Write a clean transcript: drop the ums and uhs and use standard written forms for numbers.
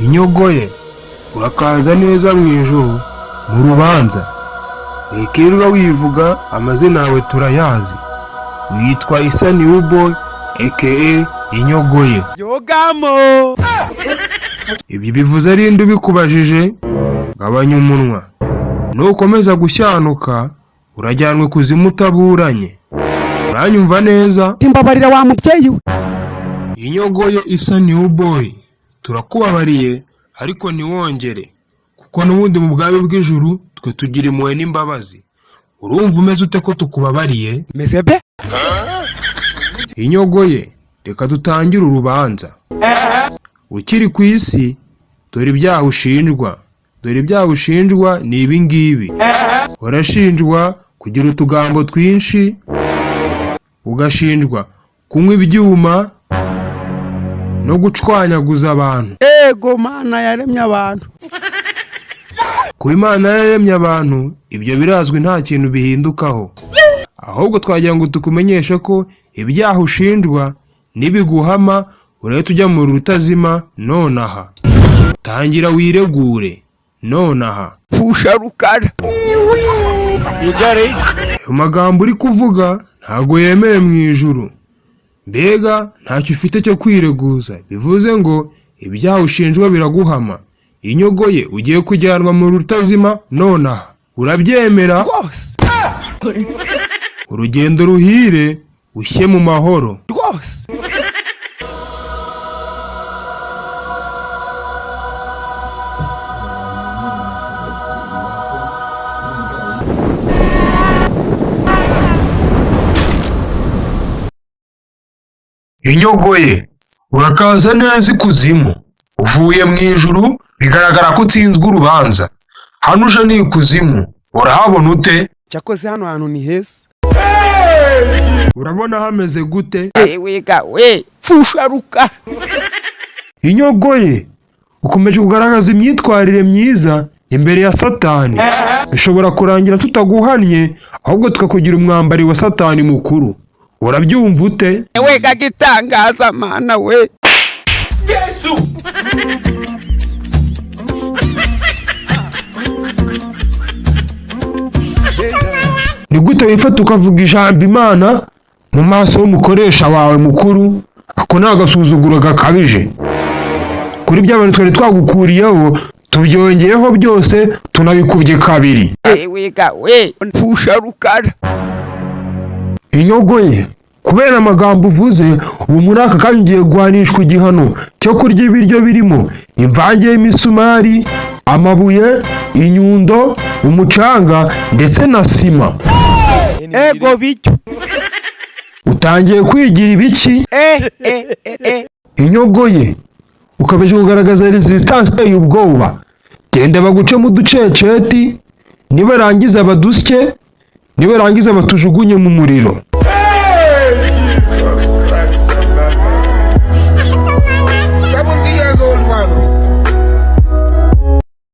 Inyogoye, urakaza neza mu ijuru mu rubanza. Wikirirwa wivuga amazina yawe, turayazi. Witwa Isa New Boy aka Inyogoye. Yogamo. Ibyo bivuze ari nde ubikubajije? Gabanya umunwa. Nukomeza gushyanuka urajyanwa ikuzimu utaburanye. Uranyumva neza? Mbabarira wa mubyeyi we. Inyogoye Isa New Boy, turakubabariye ariko ntiwongere, kuko n'ubundi mu bwami bw'ijuru twe tugira impuhwe n'imbabazi. Urumva umeze ute ko tukubabariye? Meze be. Inyogoye, reka dutangire urubanza. Ukiri ku isi, dore ibyaha ushinjwa. Dore ibyaha ushinjwa ni ibi ngibi: urashinjwa kugira utugambo twinshi, ugashinjwa kunywa ibyuma no gucwanyaguza abantu. Ego Mana yaremye abantu. Kuba Imana yararemye abantu, ibyo birazwi, nta kintu bihindukaho. Ahubwo twagira ngo tukumenyeshe ko ibyaha ushinjwa nibiguhama urahita ujya mu rutazima nonaha. Tangira wiregure nonaha. Pfusha Rukara. Ayo magambo uri kuvuga ntago yemewe mu ijuru. Mbega ntacyo ufite cyo kwireguza, bivuze ngo ibyaha ushinjwa biraguhama. Inyogoye, ugiye kujyanwa mu rutazima nonaha. Urabyemera? Rwose. Urugendo ruhire, ushye mu mahoro. Rwose. Inyogoye, urakaza neza ikuzimu. Uvuye mu ijuru, bigaragara ko utsinzwe urubanza. Hano uje ni ikuzimu, urahabona ute? Cyakoze hano hantu ni heza. Urabona hameze gute? Ewega we, pfusha Rukara. Inyogoye, ukomeje kugaragaza imyitwarire myiza imbere ya Satani. Bishobora kurangira tutaguhannye, ahubwo tukakugira umwambari wa Satani mukuru. Urabyumva ute? Ewega gitangaza Mana we. Ni gute wifata ukavuga ijambo Imana mu maso y'umukoresha wawe mukuru? Ako ni agasuzuguro gakabije. Kuri bya bintu twari twagukuriyeho tubyongeyeho byose, tunabikubye kabiri. Ewega we, pfusha Rukara. Inyogoye, kubera amagambo uvuze ubu, muri aka kanya ugiye guhanishwa igihano cyo kurya ibiryo birimo imvange y'imisumari, amabuye, inyundo, umucanga ndetse na sima. Ego bityo. Utangiye kwigira ibiki? Eh eh eh eh. Inyogoye, ukomeje kugaragaza resistance iteye ubwoba. Genda bagucemo uduceceti, nibarangiza badusye, nibarangiza batujugunye mu muriro.